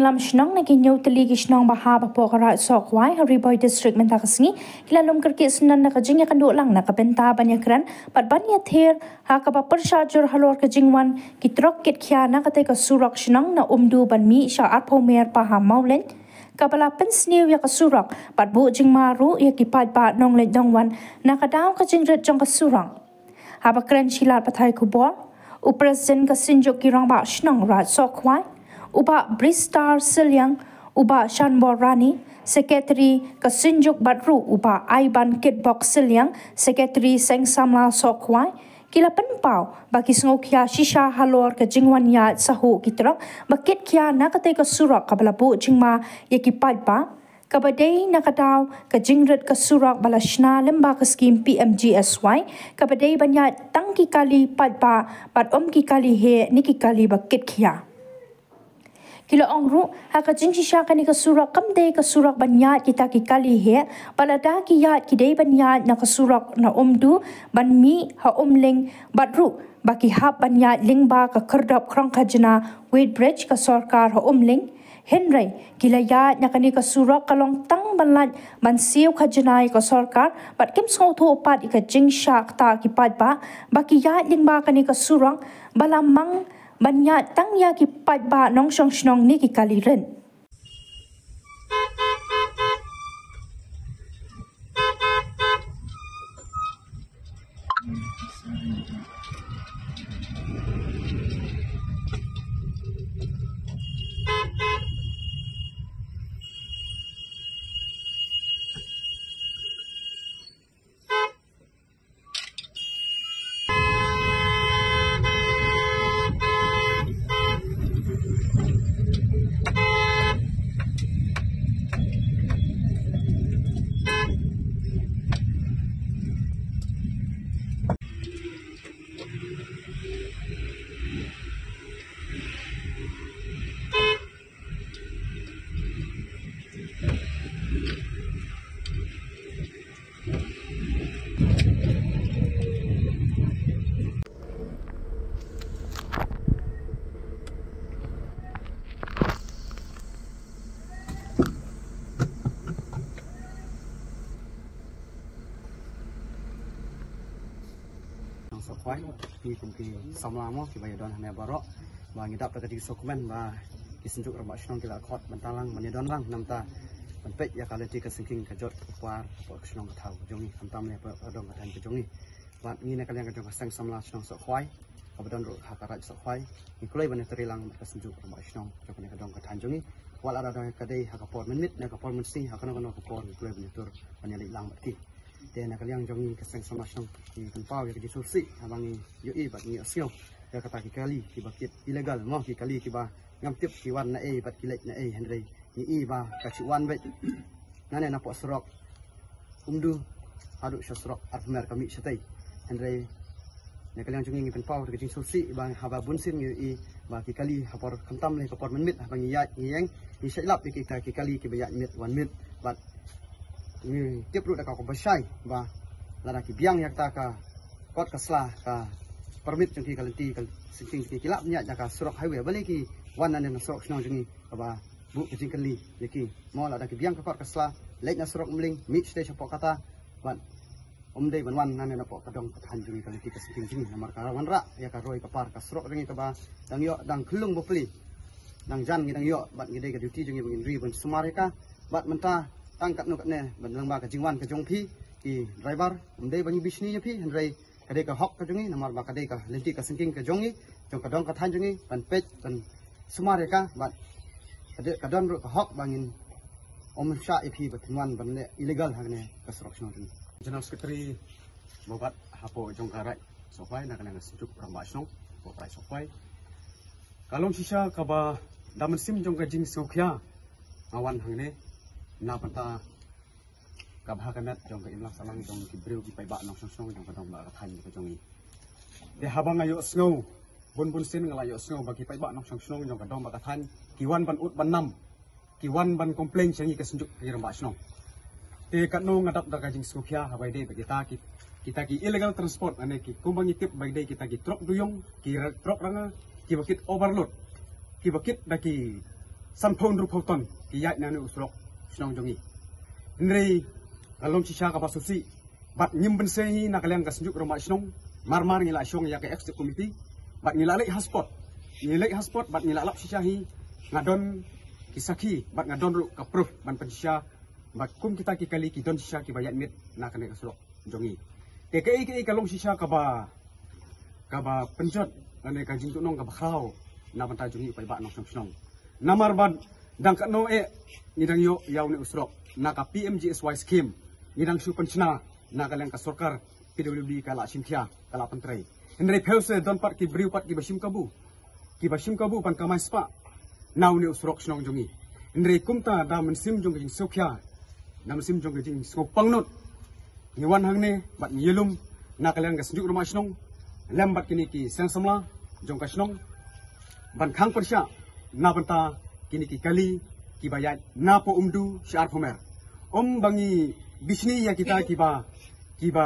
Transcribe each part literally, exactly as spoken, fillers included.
Lam shnong na ki hynñiew tylli ki shnong ba hap hapoh ka Raid Sohkhwai ha Ri Bhoi District mynta ka sngi ki la lum kyrkieh syndon da ka jingïakynduh lang na ka bynta ban ïakren bad ban ïathir ha kaba pyrshah jur halor ka jingwan ki trok kit khia na katei ka surok shnong na Umdu ban mih sha arphew mer paha Mawleng, kaba la pynsniew ïa ka surok bad buh jingma ruh ïa ki paidbah nongleit nongwan na ka daw ka jingrit jong ka surok. Haba kren shi lad pathai khubor, u President ka Synjuk ki Rangbah Shnong Raid Sohkhwai, u Bah Bristar Sylliang, u Bah Shanbor Rani, Secretary ka Synjuk bad ruh u Bah Aiban Kitbok Sylliang, Secretary Seng Samla Sohkhwai, ki la pynpaw ba ki sngewkhia shisha halor ka jingwan ïaid sahuh ki trok ba kit khia na katei ka surok kaba la buh jingma ïa ki paidbah, kaba dei na ka daw ka jingrit ka surok ba la shna lyngba ka skim P M G S Y, kaba dei ban ïaid tang ki kali paidbah bad ym ki kali heh ne ki kali ba kit khia. Ki la ong ruh, ha ka jingshisha kane ka surok kam dei ka surok ban ïaid kita ki kali heh, ba lada ki ïaid ki dei ban ïaid na ka surok na Umdu ban mih ha Umling bad ruh ba ki hap ban ïaid lyngba ka khyrdop khrong khajna weighbridge ka sorkar ha Umling. Hynrei ki la ïaid na kane ka surok ka long tang ban lait ban siew khajna ïa ka sorkar bad kim sngewthuh pat ïa ka jingshah ktah ki paidbah ba ki ïaid lyngba kane ka surok ba la mang ban ïaid tang ïa ki paidbah nongshong shnong ne ki kali rit. Nong Sohkhwai, ngi kum ki samla mo kiba ïadon hangne baroh ba ngi dap da ka jingsngewkmen ba ki Synjuk Rangbah Shnong ki la khot ban tang lang ban ïadon lang namar ban peit ïa ka lynti ka syngkien ka jot ka kwar hapoh ka shnong ka thaw ka jong ngi, khamtam ïa ka dong ka thaiñ ka jong ngi. Bad ngi na ka liang ka jong ka Seng Samla Shnong Sohkhwai kaba don ruh ha ka Raid Sohkhwai, ngi kloi ban ïatrei lang bad ka Synjuk Rangbah Shnong jong kane ka dong ka thaiñ jong ngi. Wat la da ka dei ha ka por mynmiet ne ka por mynsngi, ha kano kano ka por ngi kloi ban ïatur ban ïaleit lang bad ki. Te na ka liang jong ngi ka Seng Samla Shnong ngi pynpaw ïa ka jingsngewsih haba ngi ïohi bad ngi ïohsngew ïa kata ki kali kiba kit illegal mo, ki kali kiba ngam tip ki wan na ei bad ki leit na ei, hynrei ngi i ba ka shu wan beit nangne napoh surok Umdu haduh sha surok Arphew Mer ka mih shatei. Hynrei na ka liang jong ngi ngi pynpaw da ka jingsngewsih ba haba bun sien ngi ïohi ba ki kali ha por khamtam lei ka por mynmiet haba ngi ïaid ngi ïeng ngi shait lap ïa kita ki kali kiba ïaid miet wan miet bad ngi tip ruh da ka kaba shai ba lada ki biang ïa kata ka kot ka sla ka permit jong ki, ka lynti ka syngkien jong ki, ki lah ban ïaid da ka surok highway, balei ki wan nangne na surok shnong jong ngi kaba buh ka jingkylli ïa ki. Mo lada ki biang ka kot ka sla leit na surok Umling mih shatei shapoh kata bad ym dei ban wan nangne napoh ka dong ka thaiñ jong ngi, ka lynti ka syngkien jong ngi, namar ka wanrah ïa ka roi ka par ka surok jong ngi kaba dang ïoh dang khyllung bapli. Dang jan ngi dang ïoh bad ngi dei ka duty jong ngi ba ngin ri ban sumar ïa ka. Bad mynta tang katno katne ban lyngba ka jingwan ka jong phi ki driver, ym dei ba ngi bishni ïa phi, hynrei ka dei ka hok ka jong ngi namar ba ka dei ka lynti ka syngkien ka jong ngi, jong ka dong ka thaiñ jong ngi ban peit ban sumar ïa ka bad ka dei, ka don ruh ka hok ba ngin ym shah ïa phi ba phin wan ban leh illegal ha kane ka surok shnong jong ngi. General Secretary ba bat hapoh jong ka Raid Sohkhwai na ka liang ka Synjuk Rangbah Shnong hapoh ka Raid Sohkhwai. Ka long shisha kaba da mynsiem jong ka jingsngewkhia nga wan hangne na bynta ka bha ka met jong ka imlang sahlang jong ki briew ki paidbah nongshong shnong jong ka dong bad ka thaiñ ka jong ngi. Te haba nga ïohsngew bun bun sien nga la ïohsngew ba ki paidbah nongshong shnong jong ka dong bad ka thaiñ ki wan ban ud ban nam, ki wan ban complain sha ngi ka Synjuk ki Rangbah Shnong. Te katno nga dap da ka jingsngewkhia haba ïadei bad kita ki, kita ki illegal transport, ane ki kumba ngi tip ba ïadei kita ki trok duyung, ki ra-, trok ranga, kiba kit overload, kiba kit da ki Sanphew hynriewphew ton ki ïaid na une u surok shnong jong ngi. Hynrei ka long shisha kaba sngewsih bad ngim bynse hi na ka liang ka Synjuk Rangbah Shnong. Mar mar ngi la shong ïa ka executive committee bad ngi la leit ha spot. Ngi leit ha spot bad ngi la lap shisha hi, nga don ki sakhi bad nga don ruh ka proof ban pynshisha bad kum kita ki kali ki don shisha kiba ïaid miet na kane ka surok jong ngi. Te kaei kaei ka long shisha kaba kaba pynjot lane ka jingtuhnong kaba khraw na bynta jong ngi u paidbah nongshong shnong. Namar ba dang katno eh ngi dang ïoh ïa une u surok na ka P M G S Y scheme, ngi dang shu pynshna na ka liang ka sorkar P W D ka la shim khia, ka la pyntrei. Hynrei phew se don pat ki briew pat kiba shim kabu, kiba shim kabu ban kamai spah na une u surok shnong jong ngi. Hynrei kumta da mynsiem jong ka jingsngewkhia, da mynsiem jong ka jingsngewpangnud, ngi wan hangne bad ngi ïalum na ka liang ka Synjuk Rangbah Shnong lem bad kine ki seng samla jong ka shnong ban khang pyrshah na bynta kine ki kali kiba ïaid na Poh Umdu sha Arphew Mer. Ym ba ngi bishni ïa kita kiba kiba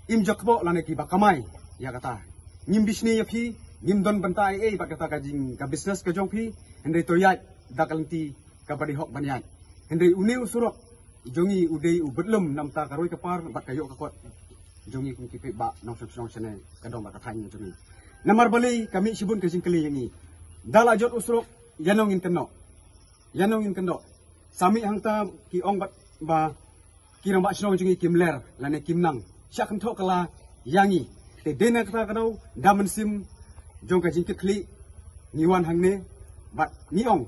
im jakboh lane kiba kamai ïa kata. Ngim bishni ïa phi, ngim don bynta ei ei bad kata ka jing ka business ka jong phi. Hynrei to ïaid da ka lynti kaba dei hok ban ïaid. Hynrei une u surok jong ngi u dei u bad lem namar ka roi ka par bad ka ïoh ka kot jong ngi kum ki paidbah nongshong shnong shane ka dong bad ka thaiñ jong ngi. Namar balei ka mih shibun ka jingkylli ïa ngi, da la jot u surok ïa nong ngin kynnoh, ïa nong ngin kynnoh. Sa mih hangta ki ong bad ba ki rangbah shnong jong ngi kim ler lane kim nang, sha kynthoh kylla ïa ngi. Te dei na kata ka daw da mynsiem jong ka jingkitkhlieh ngi wan hangne bad ngi ong,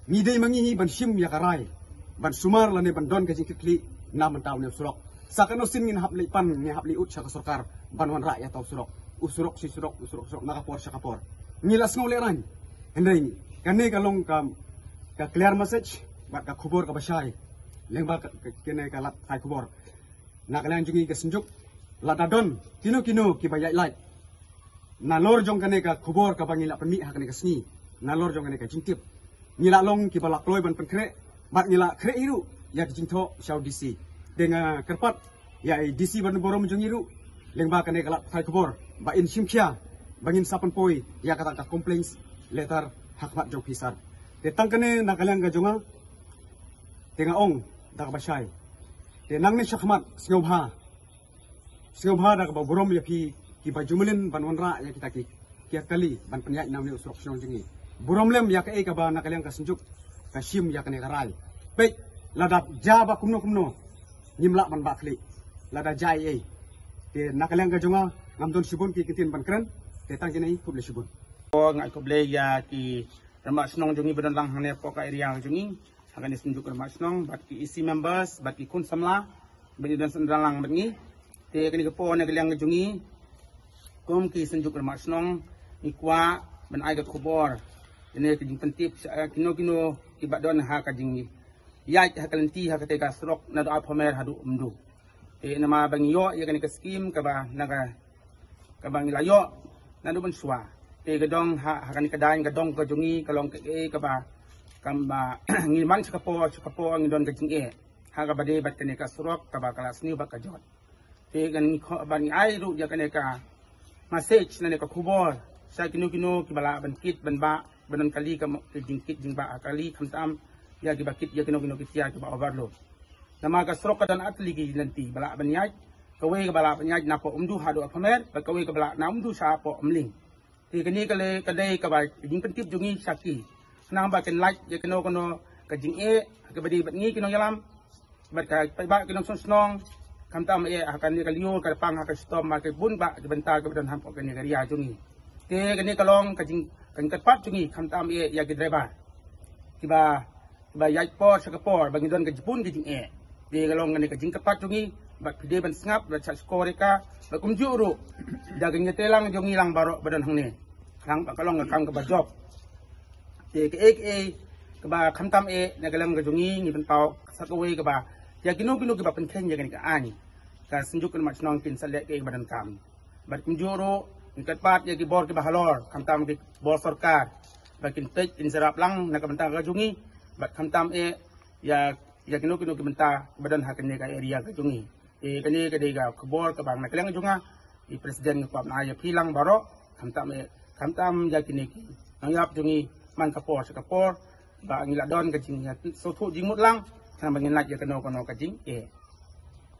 ngi dei ma ngi hi ban shim ïa ka rai, ban sumar lane ban don ka jingkitkhlieh na bynta une u surok. Sa katno sien ngin hap leit pan, ngin hap leit ud sha ka sorkar ban wanrah ïa uta u surok. U surok shi surok, u surok surok na ka por sha ka por. Ngi la sngew lehraiñ. Hynrei kane ka long ka ka clear message bad ka khubor kaba shai lyngba ka, ka, kane ka lad pathai khubor. Na ka liang jong ngi ka Synjuk, lada don kino kino kiba ïaid lait nalor jong kane ka khubor kaba ngi la pynmih ha kane ka sngi, nalor jong kane ka jingtip, ngi la long kiba la kloi ban pynkhreh bad ngi la khreh hi ruh ïa ka jingthoh sha u D C. Te nga kyrpad ïa i D C ba donburom jong ngi ruh lyngba kane ka lad pathai khubor ba in shim khia ba ngin sa pynpoi ïa kata ka complaints letter ha khmat jong phi sir. Te tang kane na ka liang ka jong nga, te nga ong da kaba shai, te nangne shakhmat sngewbha, sngewbha da kaba burom ïa phi kiba ju mlien ban wanrah ïa kita ki, ki kali ban pynïaid na une u surok shnong jong ngi. Burom lem ïa kaei kaba na ka liang ka Synjuk ka shim ïa kane ka rai. Peit, lada jia ba kumno kumno ngim lah ban bah khlieh lada jia ei ei. Te na ka liang ka jong nga ngam don shibun ki ktien ban kren. Te tang kine, khublei shibun. Nga khublei ïa ki rangbah shnong jong ngi ba don lang hangne hapoh ka area jong ngi ha kane Synjuk Rangbah Shnong bad ki E C members bad ki khun samla ba ngi don sngewdang lang bad ngi. Te kane ka por na ka liang ka jong ngi kum ki Synjuk Rangbah Shnong ngi kwah ban ai ka khubor, kane ka jingpyntip sha kino kino kiba don ha ka jingïaid ha ka lynti ha kata ka surok naduh Arphew Mer haduh Umdu. Te namar ba ngi ïoh ïa kane ka skim kaba na ka kaba ngi la ïoh naduh mynshuwa. Te ka dong ha, ha kane ka daiñ ka dong ka jong ngi ka long kaei kaba, kaba ngi man sha ka por sha ka por ngi don ka jingeh ha kaba dei bad kane ka surok kaba ka la sniew bad ka jot. Te ka ngi kho, ba ngi ai ruh ïa kane ka message lane ka khubor sha kino kino kiba lah ban kit ban bah, ba don kali ka mo-, ka jingkit jingbah ha kali, khamtam ïa kiba kit ïa kino kino ki tiar kiba overload. Namar ka surok ka don ar tylli ki lynti ba lah ban ïaid, kawei kaba lah ban ïaid na Poh Umdu haduh Arphew Mer bad kawei kaba lah na Umdu sha Poh Umling. Te kane ka lei ka dei kaba ka jingpyntip jong ngi sha ki, khnang ba kin lait ïa kano kano ka jingeh ha kaba dei bad ngi ki nongïalam bad ka paidbah ki nongshong shnong, khamtam eh ha kane ka lyiur ka pang ha ka shitom ha ka bun bah ki bynta kiba don hapoh kane ka area jong ngi. Te kane ka long ka jing, ka jingkyrpad jong ngi, khamtam eh ïa ki driver kiba ba ïaid por sha ka por ba ngi don ka jingpun ka jingeh. Te ka long kane ka jingkyrpad jong ngi bad phi dei ban sngap bad shah shkor ïa ka, bad kumjuh ruh da ka jingïatreilang jong ngi lang baroh ba don hangne, khnang ba ka long ka kam kaba jop. Te kaei kaei kaba khamtam eh na ka liang ka jong ngi, ngi pynpaw sa kawei kaba ïa kino kino kiba pynkheiñ ïa kane ka aiñ, ka Synjuk Rangbah Shnong kin sa leh kaei kaba donkam. Bad kumjuh ruh ngi kyrpad ïa ki bor kiba halor, khamtam ki bor sorkar, ba kin peit, kin sngap lang na ka bynta ka jong ngi bad khamtam eh ïa, ïa kino kino ki bynta ba don ha kane ka area ka jong ngi. Te kane ka dei ka khubor kaba na ka liang jong nga, i President, nga kwah ban ai ïa phi lang baroh, khamtam eh, khamtam ïa kine ki nongïarap jong ngi man ka por sha ka por, ba ngi la don ka jing, sngewthuh jingmut lang, khnang ba ngin lait ïa kano kano ka jingeh.